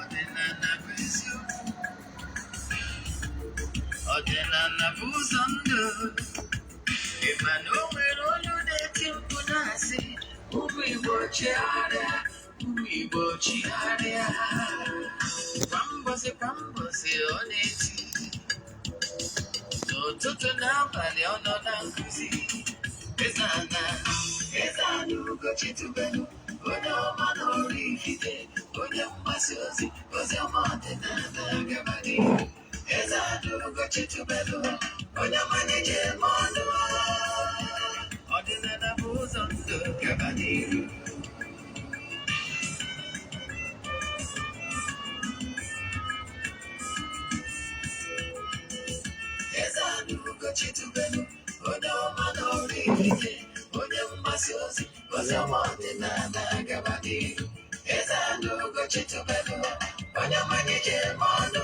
Ọdịnala bụ eziokwu. Ọdịnala bụ ụzọ ndụ. Ị ma na o nwere olu na-eti mkpu na-asị, ụmụ Igbo chigharịa, ụmụ Igbo chigharịa. Kwa mbọsị kwa mbọsị ọ na-eti, n'ụtụtụ n'abalị ọ nọ na nkụzi. Eze ana, eze ana Ugochi tubelu, onye ọma na Oraifite, onye mgbasa ozi, ozi ọma ọdịnala gaba n'ihu. Eze ana Ugochi tubelu, onye ọma na-eje eme ọnụ. Ọdịnala bụ ụzọ ndụ gaba n'ihu. Eze ana Ugochi tubelu, onye ọma na Oraifite, onye mgbasa ozi, ozi ọma ọdịnala gaba n'ihu. Eze ana Ugochi tubelu, onye ọma na-eje eme ọnụ.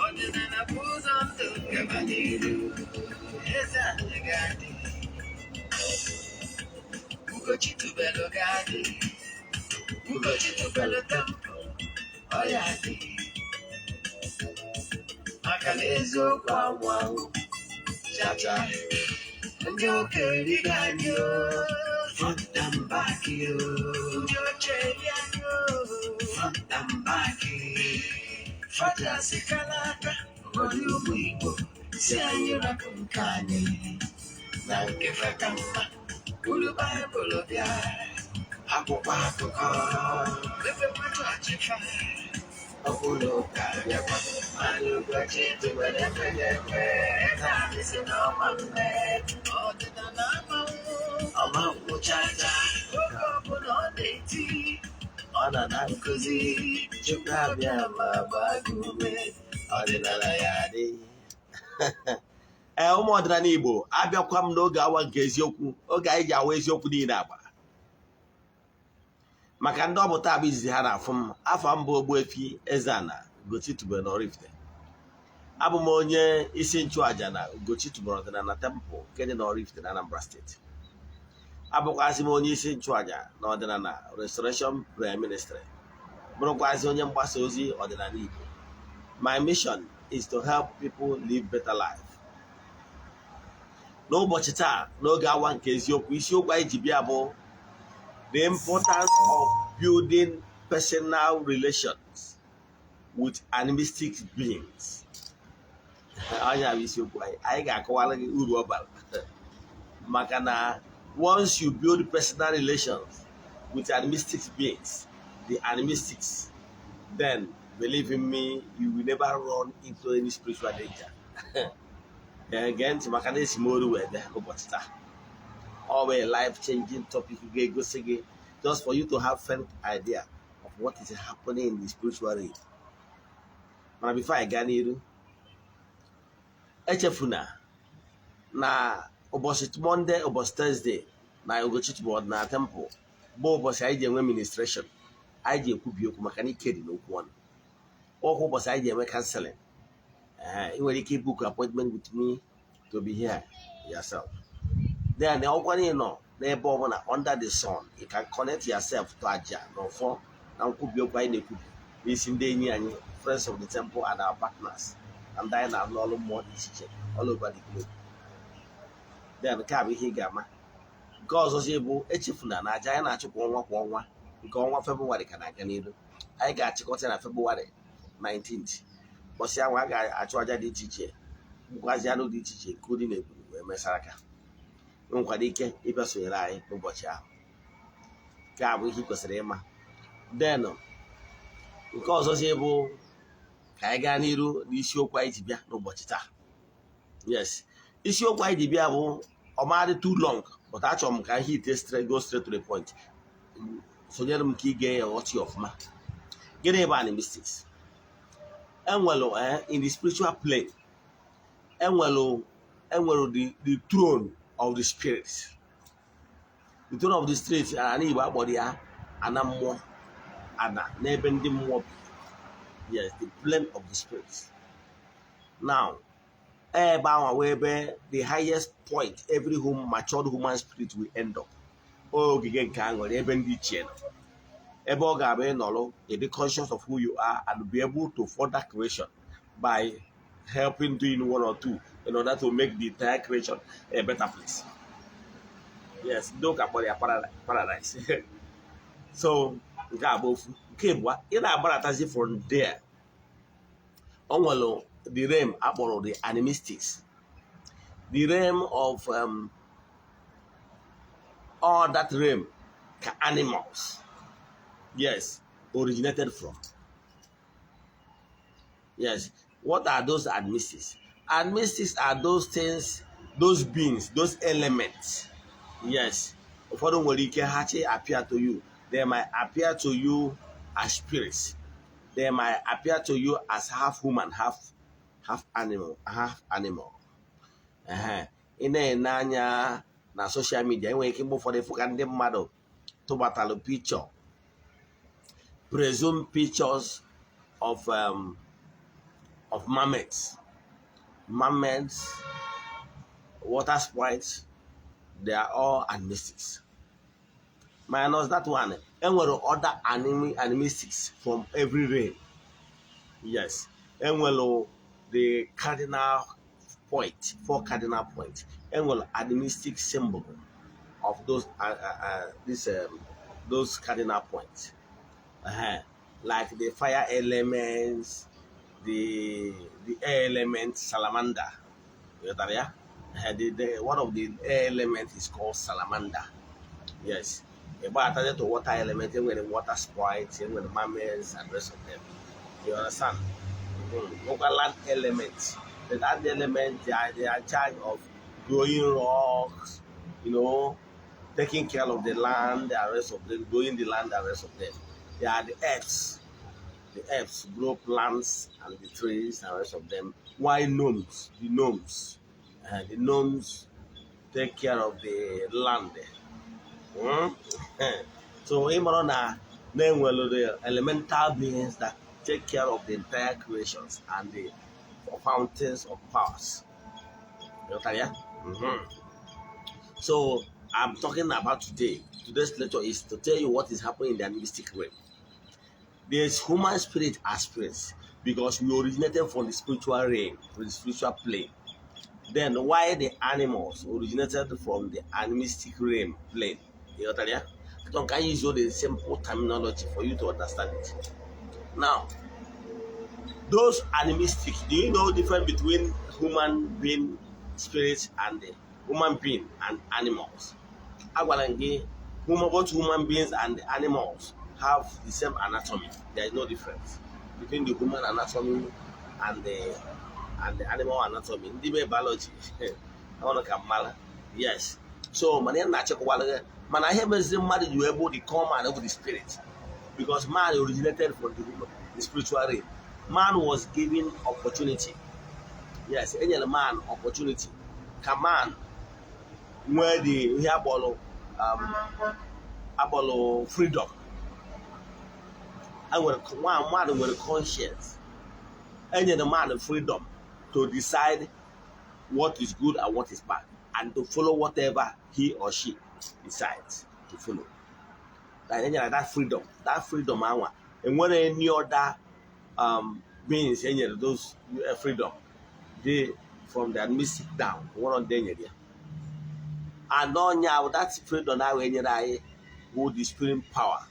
Ọdịnala bụ ụzọ ndụ gaba n'ihu. Eze anyị ga-adị, Ugochi tubelu ga-adị, Ugochi tubelu temple, ọ ya dị. Maka na eziokwu anwụ anwụ, chacha, ndị okenye erighị anyị o, front and back o. Ndị oche eri anyị o, front and back. Fajasikala aka, ghọrọ ụmụ Igbo, si anyị rapụ nke anyị, na nke fe ka mma. Buru Baịbụl bịa, akwụkwọ akụkọ, mepekwa chọọchị fa. Ọ bụrụ ụka bịakwa, mana Ugochi tubelu ekweghị ekwe, eze anyị si na ọma mme, ọdịnala amanwụ, ọma nwụ chacha. Oge ọbụla ọ na-eti, ọ nọ na nkụzi, Chukwu abịa ma gbaa gị ume, ọdịnala ya adị. Ee, ụmụ ọdịnala Igbo, abịakwa m n'oge awa nke eziokwu, oge anyị ji awa eziokwu niile agba. Maka ndị ọ bụ taa bụ izizi ha na-afụ m, afọ m bụ Ogbuefi Eze-Ana Ugochi tubelu n'Oraifite. Abụ m onye isi nchụaja na Ugochi tubelu ọdịnala temple nke dị n'Oraifite na Anambra Steeti. Abụkwazị m onye isi nchụaja na ọdịnala Restoration Prayer Ministry, bụrụkwazị onye mgbasa ozi ọdịnala Igbo. My mission is to help people live better life. N'ụbọchị taa, n'oge awa nke eziokwu, isiokwu anyị ji bịa bụ the importance of building personal relations with animistic beings. Anya bụ isiokwu anyị. Anyị ga-akọwara gị uru ọ bara, maka na once you build personal relations with animistic beings, the animistics, then believe in me, you will never run into any spiritual danger. Gee ntị, maka na esi m oru wee bịa n'ụbọchị taa. Ọ bụ a life changing topic ga-egosi gị, just for you to have faint idea of what is happening in the spiritual realm. Mana before anyị gaa n'iru, echefuna na ụbọchị Monday, ụbọchị Thursday na Ugochi tubelu ọdịnala temple bụ ụbọchị anyị ji enwe ministration, anyị ji ekwubi okwu, maka na ike dị n'okwu ọnụ. Ọkwa ụbọchị anyị ji enwe counseling. Ee, ị nwere ike book appointment with me to be here yourself. Then ọkwa niile nọ n'ebe ọbụla under the sun, you can connect yourself to aja na ọfọ na nkwubi okwu anyị na-ekwubi n'isi ndị enyi anyị, friends of the temple and our partners na ndị anyị na-alụ ọrụ mmụọ dị iche iche all over the globe. Then nke a bụ ihe ị ga-ama. Nke ọzọzi bụ, echefuna na aja anyị na-achụ kwa ọnwa kwa ọnwa, nke ọnwa Febụwarị ka na-aga n'iru. Anyị ga-achịkọta na Febụwarị 19th. Ụbọchị ahụ a ga-achụ aja dị iche iche, bụkwazi anụ dị iche iche nke ụdị na eburu wee mesara aka. Nwekwara ike ịbịa sonyere anyị n'ụbọchị ahụ. Nke a bụ ihe ị kwesịrị ịma. Then nke ọzọzi bụ ka anyị gaa n'iru n'isiokwu anyị ji bịa n'ụbọchị taa. Yes, isiokwu anyị ji bịa bụ ọmadị too long, but achọrọ m ka hit straight, go straight to the point. Sonyere m ka ị ga ya ghọta ya ọfụma. Gịnị bụ animistics? Enwelu in the spiritual plane, enwelu the throne of the spirits. The throne of the spirits, ala Igbo akpọrọ ya ana mmụọ, ana n'ebe ndị mmụọ bi. Yes, the plane of the spirits. Now, Ebe ahụ wee ebe the highest point every home matured human spirit will end up. Ogige nke aṅụrị, ebe ndị ichie nọ, ebe ọ ga-abụ ịnọrọ, ịdị conscious of who you are and be able to further creation by helping, doing one or two in order to make the entire creation a better place. Yes, ndị ụka kpọrọ ya paradise. So nke a bụ ofu. Nke abụọ, ị na-agbaratazi from there, o nwere the realm akpọrọ the animistics, the realm of all that realm ka animals, yes, originated from. Yes, what are those animistics? Animistics are those things, those beings, those elements. Yes, ụfọdụ nwere ike ha chi appear to you, they might appear to you as spirits, they might appear to you as half human, half animal, half animal. Ehe, ị na-ene anya na social media, enwere ike mgbe ụfọdụ ịfụ ka ndị mmadụ tụbatalụ picture, presume pictures of mermaids, water sprites. They are all animistics. Minus that one, enwere other animistics from every realm. Yes, enwere the cardinal point, four cardinal point, enwere animistic symbol of those this those cardinal points, like the fire elements, the air element, salamander. You got ya? The one of the air element is called salamander. Yes, but attached to water element, enwere water sprites, enwere mermaids and rest of them. You understand? Local land element, the land element, they are in charge of growing rocks, taking care of the land and rest of them, growing the land and rest of them. They are the earths. The earths grow plants and the trees and rest of them. Why gnomes? The gnomes take care of the land. So ịmara na na-enwere the elemental beings that take care of the entire creations and the fountains of powers. Ghọtara ya? So I'm talking about today. Today's lecture is to tell you what is happening in the animistic realm. There's human spirit as spirits because we originated from the spiritual realm, from the spiritual plane. Then why the animals originated from the animistic realm plane? You ghọtara ya? So can use the simple terminology for you to understand it. Now, those animistic, do you know the difference between human being spirits and the human being and animals? Agwara m gị, human, both human beings and the animals have the same anatomy. There is no difference between the human anatomy and the animal anatomy. Ndị be biology, ọnụ ka mmara. Yes. So mana ya na-achịkọwara gị, mana ihe meziri mmadụ ji wee bụ the common of the spirit, because man originated from the spiritual realm. Man was given opportunity. Yes, enyere man opportunity ka man nwee the ihe akpọrọ freedom. Enwere nwa mmadụ nwere conscience. Enyere man freedom to decide what is good and what is bad and to follow whatever he or she decides to follow. Na enyere that freedom, that freedom anwa, enwere any other beings enyere those freedom dey from the mystic down, nwere ndị enyere ya. And ọnya that freedom ahụ enyere anyị bụ the spirit power.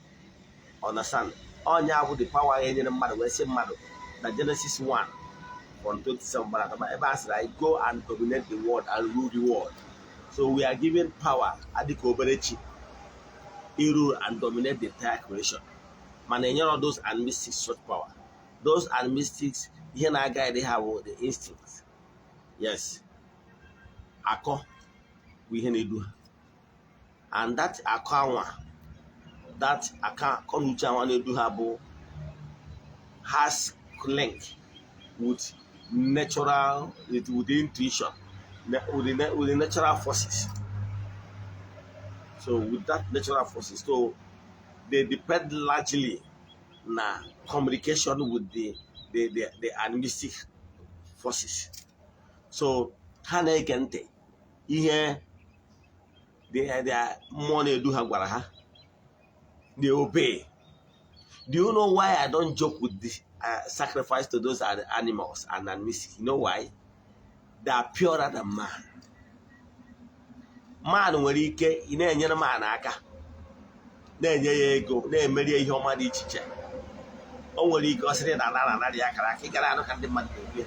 Understand? Ọnya bụ the power enyere mmadụ wee sị mmadụ na Genesis 1 from 27 gbara ebe a sịrị anyị, "Go and dominate the world and rule the world." So we are given power adịka obere chi rule and dominate the entire creation. Mana enyere those animistics such power. Those animistics, ihe na-agaghị ha bụ the instinct. Yes, akọ bụ ihe na-edu ha, and that akọ anwa, that aka akọ na uche anwa na-edu ha bụ has link with natural, with the intuition, with the natural forces. So with that natural forces, so they depend largely na communication with the animistic forces. So ha na-ege ntị ihe the mmụọ na-edu ha gwara ha. They obey. Do you know why I don't joke with the sacrifice to those animals and animistic? You know why? They are purer than man. Man nwere ike ị na-enyere man aka, na-enye ya ego, na-emeri ihe ọma dị iche iche. O nwere ike ọ sịrị na ana anara ya akara aka. Ị gara anụ ka ndị mmadụ na-ekwu ya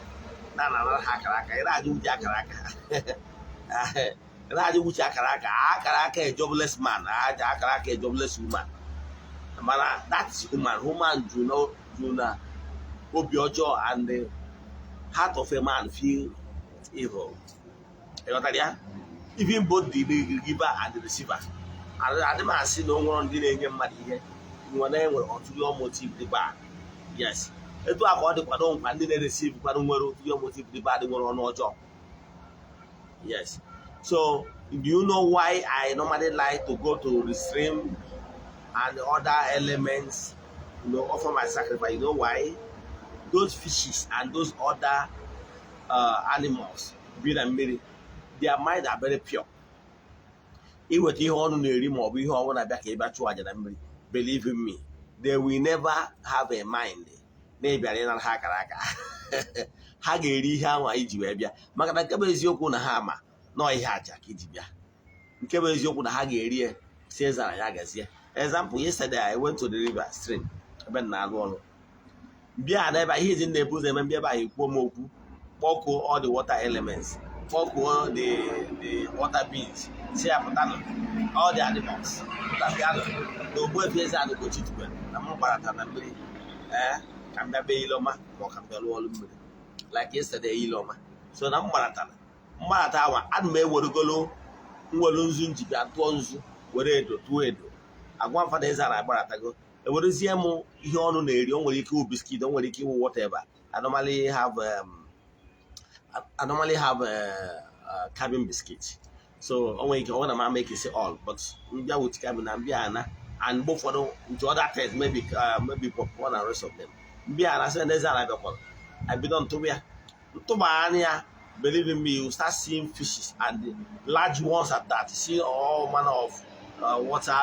na anara ha akara aka. Ị na-ajụ uche akara aka, ị na-ajụ uche akara aka, akara aka a jobless man, aja akara aka a jobless woman. Mana that is human. Human do not do na obi ọjọọ, and the heart of a man feel evil. Ịghọtara ya? Even both the giver and the receiver. Adị m asị na o nwere ndị na-enye mmadụ ihe nwere enwere ulterior motive dị bad. Yes, etu a ka ọ dịkwado nkwa ndị na-receive kwado nwere ulterior motive dị bad, nwere ọnụ ọjọọ. Yes. So do you know why I normally like to go to the stream and other elements, offer my sacrifice? You know why? Those fishes and those other animals bi na mmiri, their mind are very pure. Iweta ihe ọnụ na-eri ma ọ bụ ihe ọnwụ na-abịa ka ị bịa chụọ aja na mmiri, believe in me, they will never have a mind na ịbịara ịnara ha akara aka. Ha ga-eri ihe ahụ anyị ji wee bịa, maka na nke bụ eziokwu na ha ama nọọ ihe aja ka iji bịa. Nke bụ eziokwu na ha ga-eri ya si ezara ya gazie. Example, yesterday I went to the river stream ebe m na-alụ ọrụ. Bịa n'ebe a, ihe ezi na-ebu ụzọ eme mbịa ebe ahụ, ekwuo m okwu, kpọkuo all the water elements, kpọkuo the water beings, si ya pụtanụ, all the animals pụta bịanụ na Ogbuefi Eze-Ana Ugochi tubelu na m gbarata na mmiri ee ka m bịa bee ile ọma ma ọ ka m bịa lụọ ọrụ mmiri. Like yesterday, ile ọma so na m gbaratara mgbarata awa, ana m ewerugolo nwere nzu nji bịa tụọ nzu, were edo tụọ edo, agwa mfada Eze-Ana agbaratago, ewerezie m ihe ọnụ na-eri. O nwere ike ịwụ biscuit, o nwere ike ịwụ whatever. I normally have cabin biscuit, so o nwere ike ọ na m make it all, but mbịa with cabin na mbịa ana and mgbe ụfọdụ with other things, maybe popcorn and rest of them. Mbịa ana sị na Eze-Ana bịakwara, abido ntụba ya, ntụba anya ya. Believe in me, you start seeing fishes, and the large ones at that. You see all manner of water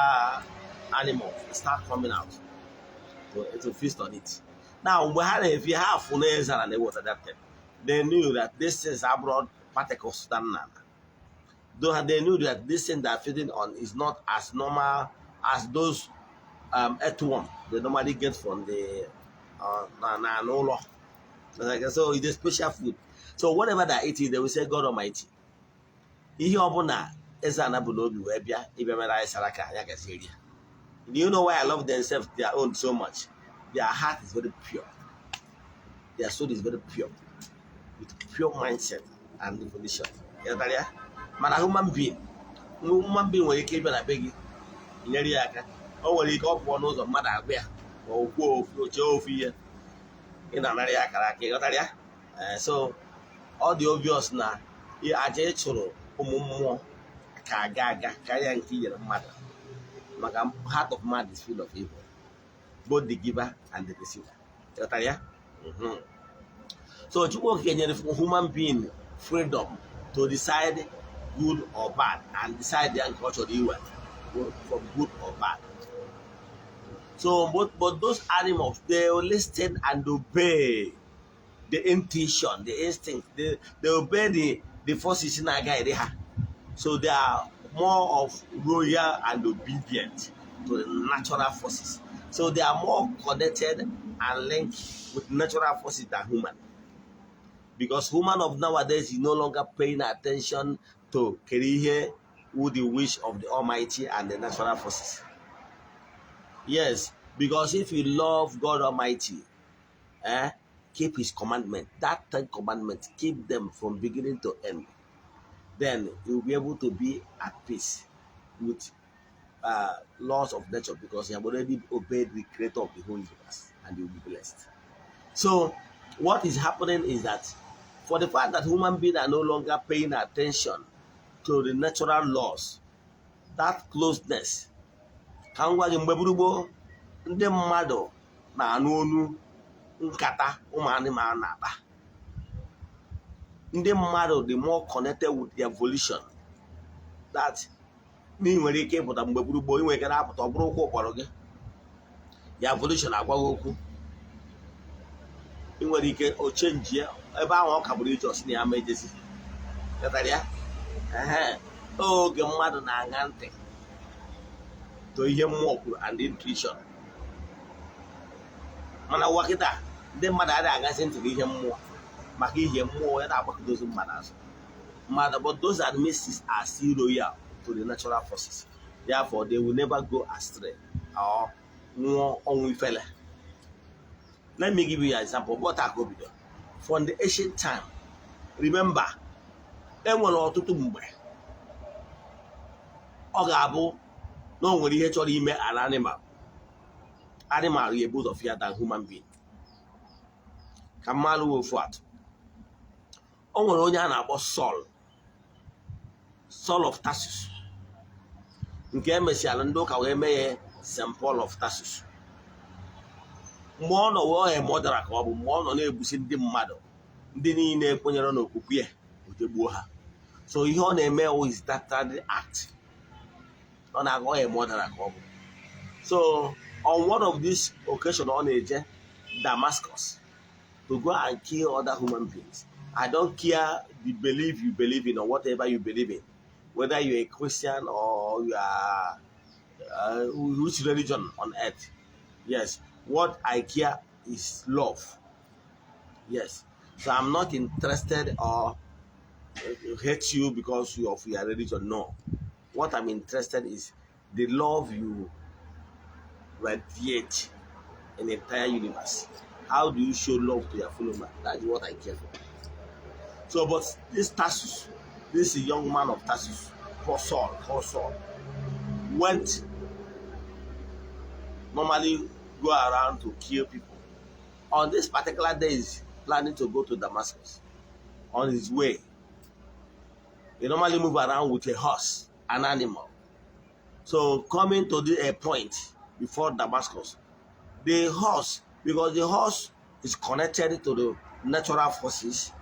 animals start coming out to feast on it. Now, mgbe ha na-efi ha afụ na Eze-Ana na-eweta that thing, they knew that this things are brought particles down n'ala. Though they knew that this thing they're feeding on is not as normal as those earthworm they normally get from the na n'ụlọ. Like, so it's a special food. So whatever they're eating, they will say, "God Almighty." Ihe ọbụla Eze-Ana bụ n'obi wee bịa ịbịa mere anyị saraka anya gazi eri ya. Do you know why I love themselves, their own, so much? Their heart is very pure. Their soul is very pure. With pure mindset and definition. Ịghọtara ya? Mana human being nwere ike ịbịa na be gị nyere ya aka. O nwere ike ọ pụọ n'ụzọ, mmadụ agwa ya ma o kwuo ofu ochie ofu ihe ị na-anara ya akara aka. Ịghọtara ya? So ọ dị obvious na aja ị chụrụ ụmụ mmụọ ka aga aga karịa nke i nyere mmadụ, maka heart of man is full of evil, both the giver and the receiver. Ịghọtara ya? So Chukwu Okike nyere human being freedom to decide good or bad and decide ya nke ọ chọrọ iwe from good or bad. So but those animals, they will listen and obey the intuition, the instinct. They obey the forces na-guide ha. So they are more of loyal and obedient to the natural forces. So they are more connected and linked with natural forces than human, because human of nowadays is no longer paying attention to kedu ihe who the wish of the Almighty and the natural forces. Yes, because if you love God Almighty, keep His commandment, that 10 commandments, keep them from beginning to end, then you'll be able to be at peace with laws of nature, because you have already obeyed the Creator of the whole universe, and you'll be blessed. So what is happening is that for the fact that human beings are no longer paying attention to the natural laws, that closeness, ka m gwa gị, mgbe gburugburu ndị mmadụ na-anụ onu nkata ụmụ anụmanụ na-akpa. Ndị mmadụ dị more connected with their volition, that na ị nwere ike ịpụta mgbe gburugburu, ị nwere ike na-apụta, ọ bụrụ ụkwụ kpọrọ gị ya, volition agwa gị okwu. Ị nwere ike o change ebe ahụ ọ kagburu ije, ọsị na ya ma ejezi. Ghọtara ya? Ehe, oge mmadụ na-aṅa ntị to ihe mmụọ kwuru and intuition. Mana ụwa kịta, ndị mmadụ adịghị agasị ntị n'ihe mmụọ, maka ihe mmụọ ya na-agbakọdozi mmadụ azụ mmadụ. But those animistics are still loyal to the natural forces. Therefore, they will never go astray or nwụọ ọnwụ ifele. Let me give you an example. What ka o bido from the ancient time. Remember, e nwere ọtụtụ mgbe ọ ga-abụ na o nwere ihe chọrọ ime an animal. Animal ya ebu ụzọ fear than human being. Ka mmalụ ofu atụ, o nwere onye a na-akpọ Saul, Saul of Tarsus, nke emesịara ndị ụka wee mee ya St. Paul of Tarsus. Mgbe ọ nọ wee ọhịa mọdara ka ọ bụ mgbe ọ nọ na-egbusi ndị mmadụ, ndị niile kwenyere n'okwukwe ya, o jegbuo ha. So ihe ọ na-eme is that act ọ na-aga ọhịa mọdara ka ọ bụ. So on one of these occasion, ọ na-eje Damascus to go and kill other human beings. I don't care the belief you believe in or whatever you believe in, whether you're a Christian or you are which religion on earth. Yes, what I care is love. Yes, so I'm not interested or hate you because of your religion. No, what I'm interested is the love you radiate in the entire universe. How do you show love to your fellow man? That's what I care for. So, but this Tarsus, this young man of Tarsus, called Saul, called Saul, went normally go around to kill people. On this particular day, he's planning to go to Damascus. On his way, he normally move around with a horse, an animal. So coming to the a point before Damascus, the horse, because the horse is connected to the natural forces,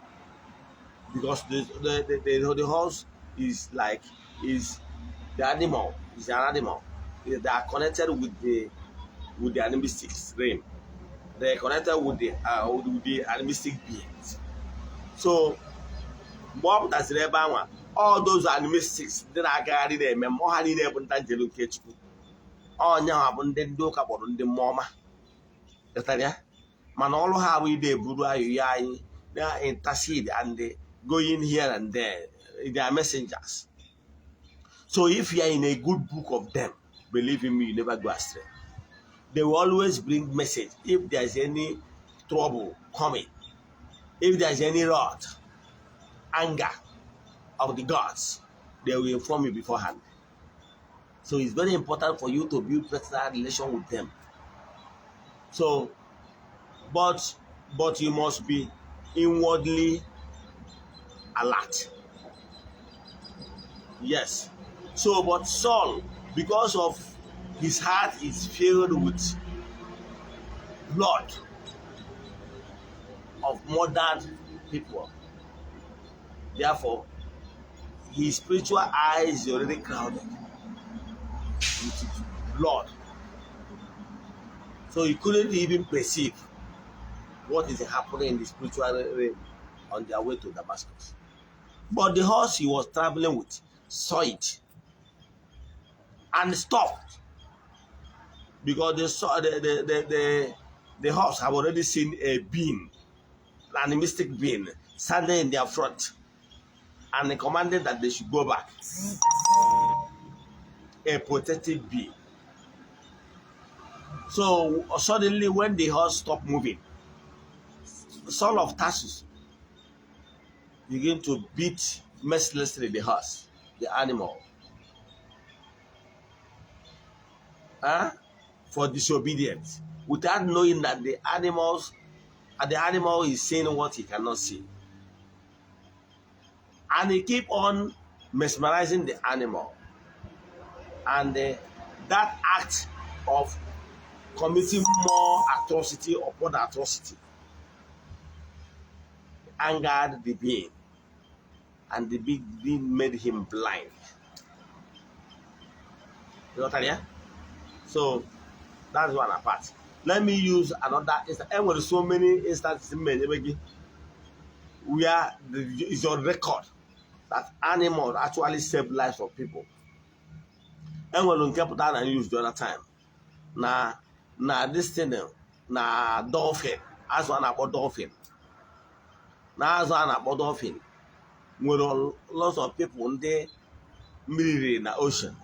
because the horse is like is the animal, is an animal. They are connected with the animistic realm. They are connected with the animistic beings. So mgbe ọ pụtasịrị ebe anwa, all those animistics ndị na-agagharị na-eme mmụọ, ha niile bụ ndị njelu nke Chukwu. Ọnya ha bụ ndị ụka kpọrọ ndị mmụọ ọma. Ghọtara ya? Mana ọrụ ha bụ ide eburu ayụyọ anyị na intercede and going here and there. They are messengers. So if you are in a good book of them, believe in me, you never go astray. They will always bring message if there is any trouble coming, if there is any wrath, anger of the gods, they will inform you beforehand. So it's very important for you to build personal relation with them. So, but you must be inwardly alert. Yes. So, but Saul, because of his heart is filled with blood of murdered people, therefore, his spiritual eyes is already crowded with blood. So he couldn't even perceive what is happening in the spiritual realm on their way to Damascus. But the horse he was traveling with saw it and stopped, because they saw the horse have already seen a being, an animistic being, standing in their front, and they commanded that they should go back. A protective being. So suddenly, when the horse stopped moving, Saul of Tarsus began to beat mercilessly the horse, the animal, for disobedience, without knowing that the animal is seeing what he cannot see. And he keep on mesmerizing the animal. And that act of committing more atrocity upon atrocity angered the being. And the big being made him blind. Ịghọtara ya? So that's one apart. Let me use another instance. Enwere so many instances m ebe gị where is on record that animals actually save lives of people. Enwere nke pụtara na news the other time na this thing, na dolphin, azụ a na-akpọ dolphin, na azụ a na-akpọ dolphin nwere lots of people ndị mmiri riri na ocean,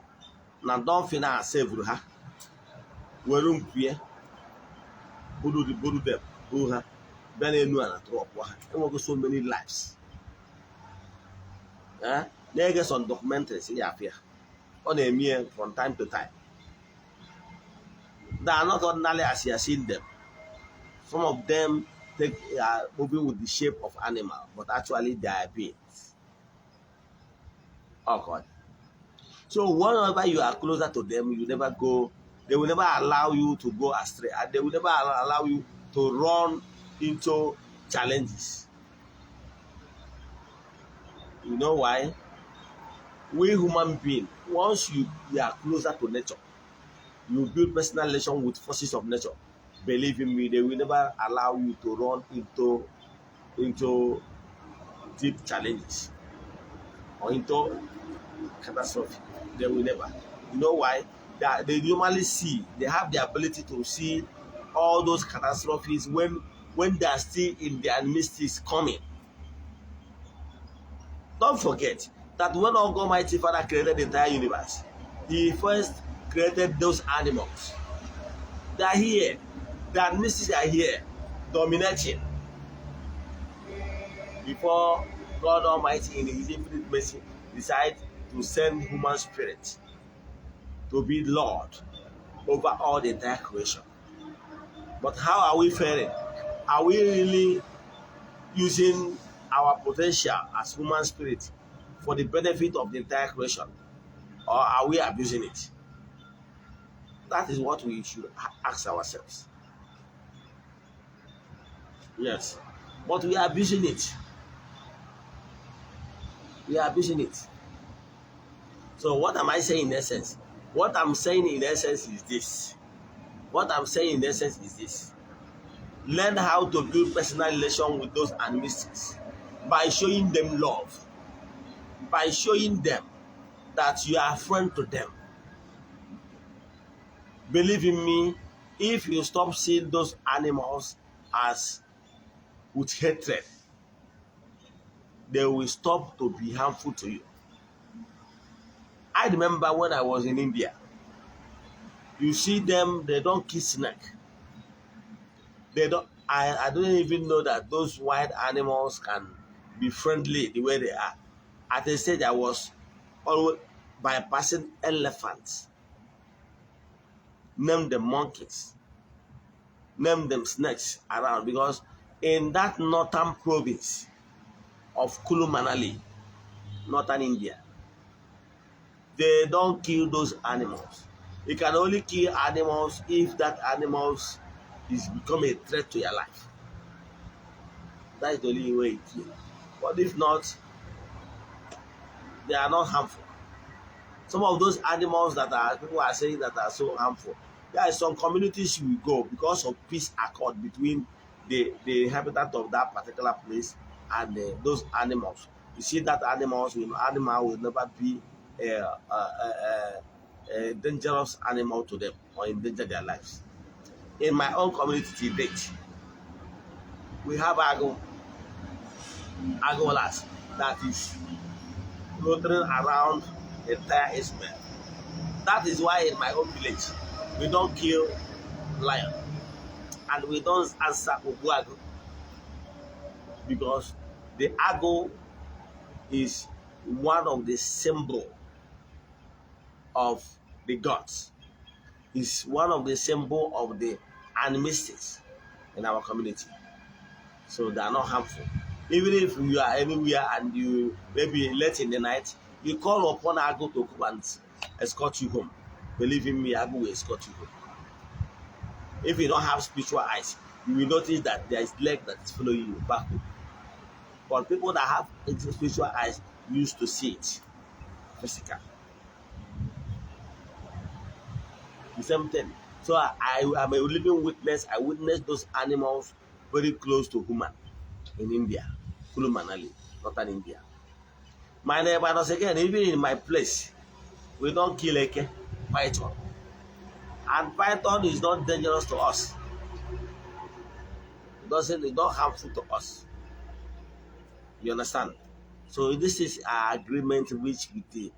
na dolphin a sevuru ha, were mpie buru buru them, buru ha bịa n'elu ala drop ha. Enwego so many lives. Eh? Na-ege some documentaries ya afịa ọ na-eme ya from time to time. They are not ordinarily as you are seeing them. Some of them take are moving with the shape of animal, but actually they are beings. Oh God. So whenever you are closer to them, you never go, they will never allow you to go astray, and they will never allow you to run into challenges. You know why? We human being, once you are closer to nature, you build personal relation with forces of nature. Believe in me, they will never allow you to run into deep challenges or into catastrophe. They will never. You know why? That they normally see, they have the ability to see all those catastrophes when they are still in their midst coming. Don't forget that when Almighty Father created the entire universe, He first created those animals. They are here. The mystics are here, dominating. Before God Almighty, in His infinite mercy, decide to send human spirit to be Lord over all the entire creation. But how are we faring? Are we really using our potential as human spirit for the benefit of the entire creation? Or are we abusing it? That is what we should ask ourselves. Yes. But we are abusing it. We are abusing it. So what am I saying in essence? What I'm saying in essence is this. What I'm saying in essence is this. Learn how to build personal relation with those animistics by showing them love, by showing them that you are a friend to them. Believe in me, if you stop seeing those animals as with hatred, they will stop to be harmful to you. I remember when I was in India, you see them, they don't kill snake. They don't. I don't even know that those wild animals can be friendly the way they are. At a stage, I was always bypassing elephants, name them monkeys, name them snakes around, because in that northern province of Kulu Manali, northern India, they don't kill those animals. You can only kill animals if that animals is become a threat to your life. That is the only way you kill. But if not, they are not harmful. Some of those animals that are people are saying that are so harmful, there are some communities you will go because of peace accord between the inhabitant of that particular place and those animals. You see that animal will never be a dangerous animal to them or endanger their lives. In my own community to date, we have agolas that is floating around the entire Ismail. That is why in my own village, we don't kill lion and we don't answer Ogbuagu, because the ago is one of the symbol of the gods. Is one of the symbol of the animistics in our community. So they are not harmful. Even if you are anywhere and you maybe late in the night, you call upon Ago to come and escort you home. Believe in me, Ago will escort you home. If you don't have spiritual eyes, you will notice that there is leg that is following you back home. But people that have spiritual eyes used to see it physical. The same thing. So I am a living witness. I witnessed those animals very close to human in India, Kulu Manali, northern India. My neighbor does again, even in my place, we don't kill eke, python. And python is not dangerous to us. It's not harmful to us. You understand? So this is our agreement which with the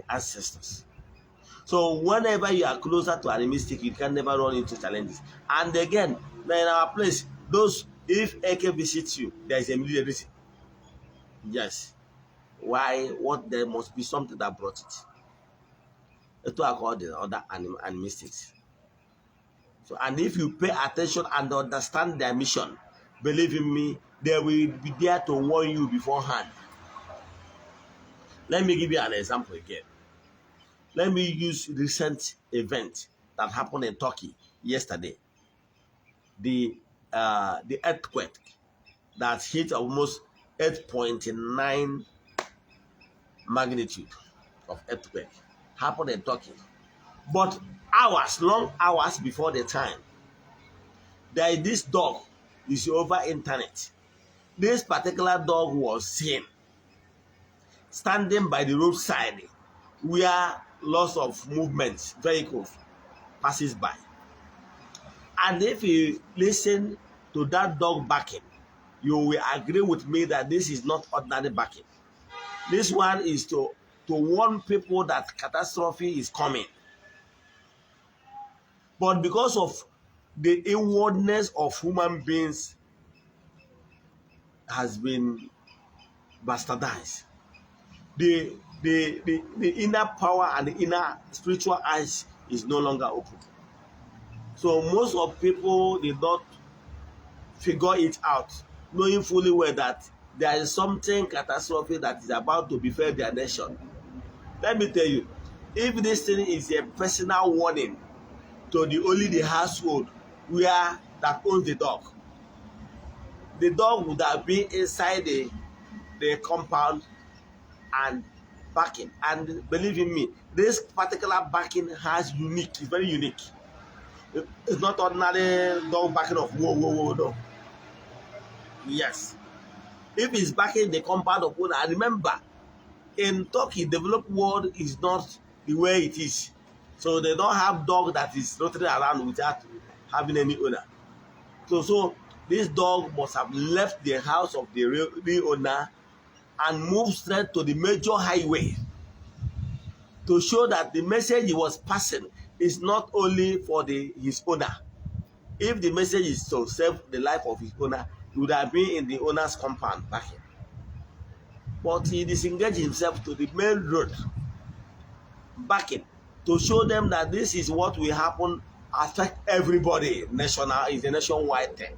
ancestors. So whenever you are closer to animistic, you can never run into challenges. And again, now in our place, those if Eke visits you, there is a immediate reason. Yes. Why? What? There must be something that brought it. Etu a ka ọ dị na other animistics. So, and if you pay attention and understand their mission, believe in me, they will be there to warn you beforehand. Let me give you an example again. Let me use recent event that happened in Turkey yesterday. The earthquake that hit almost 8.9 magnitude of earthquake happened in Turkey. But hours, long hours before the time, there is this dog is over internet. This particular dog was seen standing by the roadside where lots of movements, vehicles passes by. And if you listen to that dog barking, you will agree with me that this is not ordinary barking. This one is to warn people that catastrophe is coming. But because of the inwardness of human beings has been bastardized, the inner power and the inner spiritual eyes is no longer open. So most of people did not figure it out, knowing fully well that there is something catastrophe that is about to befell their nation. Let me tell you, if this thing is a personal warning to the only the household where that owns the dog would have been inside the compound and barking. And believe in me, this particular barking has unique, it's very unique. It's not ordinary dog barking of whoa, whoa, whoa, no. Yes. If it's barking the compound of owner, and remember, in Turkey, developed world is not the way it is. So they don't have dog that is rotating around without having any owner. So this dog must have left the house of the real owner and moved straight to the major highway to show that the message he was passing is not only for his owner. If the message is to save the life of his owner, he would have been in the owner's compound back here. But he disengaged himself to the main road, backing, to show them that this is what will happen, affect everybody. National is a nationwide thing.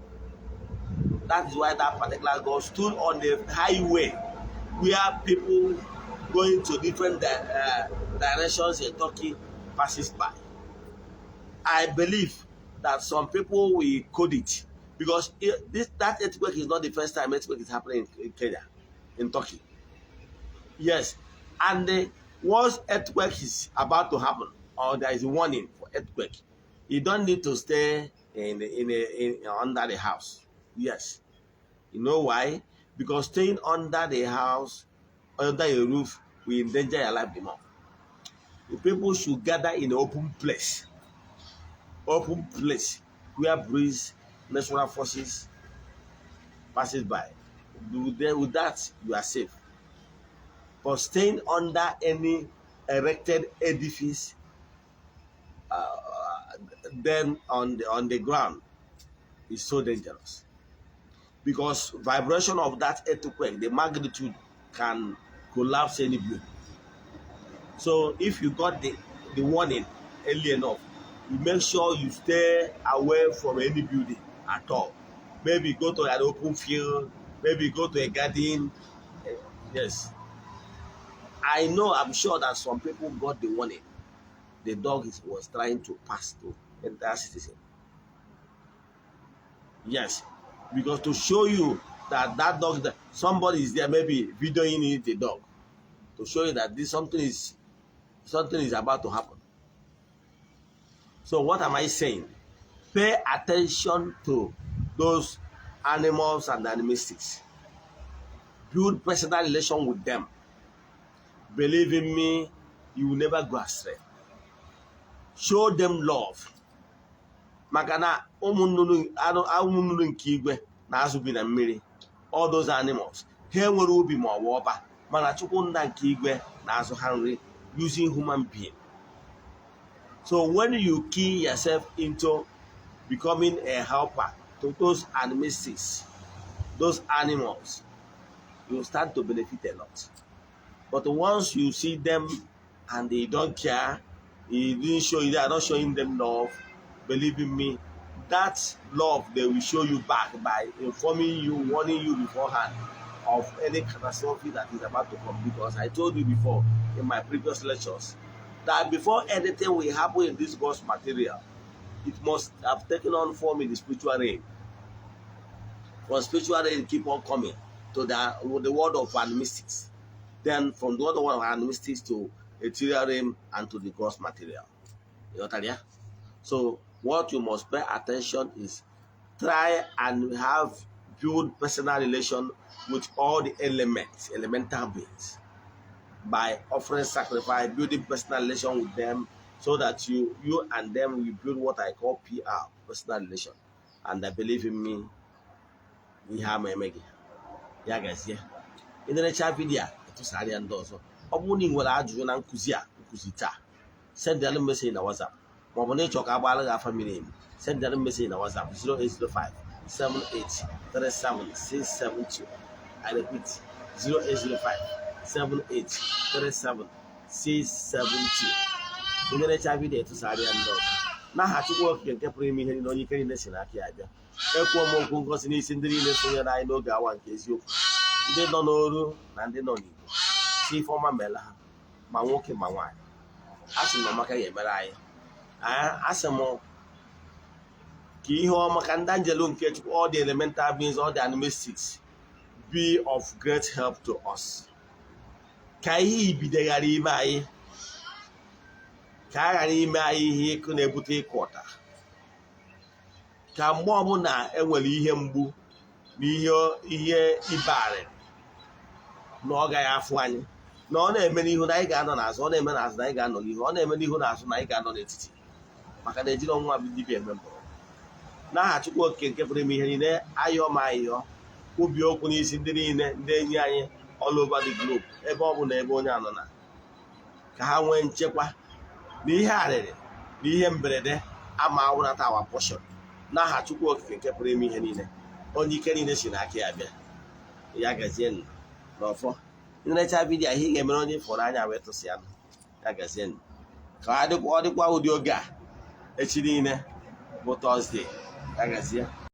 That is why that particular God stood on the highway where people going to different directions in Turkey passes by. I believe that some people will code it because that earthquake is not the first time earthquake is happening in Kenya, in Turkey. Yes, and once earthquake is about to happen, or there is a warning for earthquake, you don't need to stay in under the house. Yes, you know why? Because staying under the house, under a roof, will endanger your life the more. The people should gather in an open place where breeze, natural forces passes by. With that, you are safe. But staying under any erected edifice, then on the ground is so dangerous, because vibration of that earthquake, the magnitude can collapse any building. So if you got the warning early enough, you make sure you stay away from any building at all. Maybe go to an open field, maybe go to a garden. Yes. I know, I'm sure that some people got the warning. The dog was trying to pass to entire citizen. Yes, because to show you that dog, that somebody is there, maybe videoing it, the dog. to show you that this something is about to happen. So what am I saying? Pay attention to those animals and animistics. Build personal relation with them. Believe in me, you will never go astray. Show them love. Maka na ụmụ nnụnụ, anụ, ụmụ nnụnụ nke igwe na azụ bi na mmiri, all those animals, ha enwere ubi ma ọ bụ ọba, mana Chukwu Nna nke igwe na-azụ ha nri using human being. So when you key yourself into becoming a helper to those animistics, those animals, you start to benefit a lot. But once you see them and they don't care, you didn't show you, they are not showing them love, believe in me, that love they will show you back by informing you, warning you beforehand of any catastrophe that is about to come. Because I told you before in my previous lectures that before anything will happen in this gross material, it must have taken on form in the spiritual realm. From spiritual realm, keep on coming to the world of animistics. Then from the world of animistics to ethereal realm and to the gross material. You got that, yeah? So what you must pay attention is try and have build personal relation with all the elements, elemental beings, by offering sacrifice, building personal relation with them, so that you and them will build what I call PR, personal relation. And I believe in me, ihe ama eme gị. Ya gazie. Ị na-erecha video a, etụsara ya ndị ọzọ. Ọ bụrụ na ị nwere ajụjụ na nkụzi a nkụzi taa, sendịalụ message na WhatsApp, maọbụ na ịchọ ka agbaala gị afa miri emi, sendịalụ message na WhatsApp 0805 7837672. I repeat, 0805 7837672. Ị na-erecha video, etụsara ya ndị ọzọ. N'aha Chukwu Okike nke pụrụ ime ihe niile, onye ike niile si n'aka ya bịa, ekwuo m okwu ngosi n'isi ndị niile sonyere anyị n'oge awa nke eziokwu, ndị nọ n'oru na ndị nọ n'Igbo, si ife ọma meela ha, ma nwoke ma nwaanyị. A sị m na ọmaka ga-emere anyị. Asị m ka ihe ọma, ka ndị anjelu nke Chukwu, all the elemental beings, all the animistics, be of great help to us, ka ihe ibideghara ime anyị, ka a ghara ime anyị ihe ịkụ na-ebute ịkụ ọta, ka mgbe ọbụla enwere ihe mgbu na ihe ibe arịrị na ọ gaghị afụ anyị, na ọ na-eme n'ihu na anyị ga-anọ n'azụ, ọ na-eme n'azụ na anyị ga-anọ n'ihu, ọ na-eme n'ihu na azụ na anyị ga-anọ n'etiti, maka na ejiri ọnwa bụ dibịa eme mbọrọ. N'aha Chukwu Okike nke pụrụ ime ihe niile, ayọ ma ayọ kwubi okwu n'isi ndị niile, ndị enyi anyị all over the globe, ebe ọ bụ na ebe onye anọ na, ka ha nwee nchekwa na ihe arịrị na ihe mberede ama awụnata our portion. N'aha Chukwu Okike nke pụrụ ime ihe niile, onye ike niile si n'aka ya bịa. Ya gazie n'ọfọ. Nlecha video, ihe ị ga-emere onye fọrọ anya wee tụsị ya. Ya gazie. Ka ọ dịkwa ụdị oge a echi niile bụ Thursday. Ya gazie.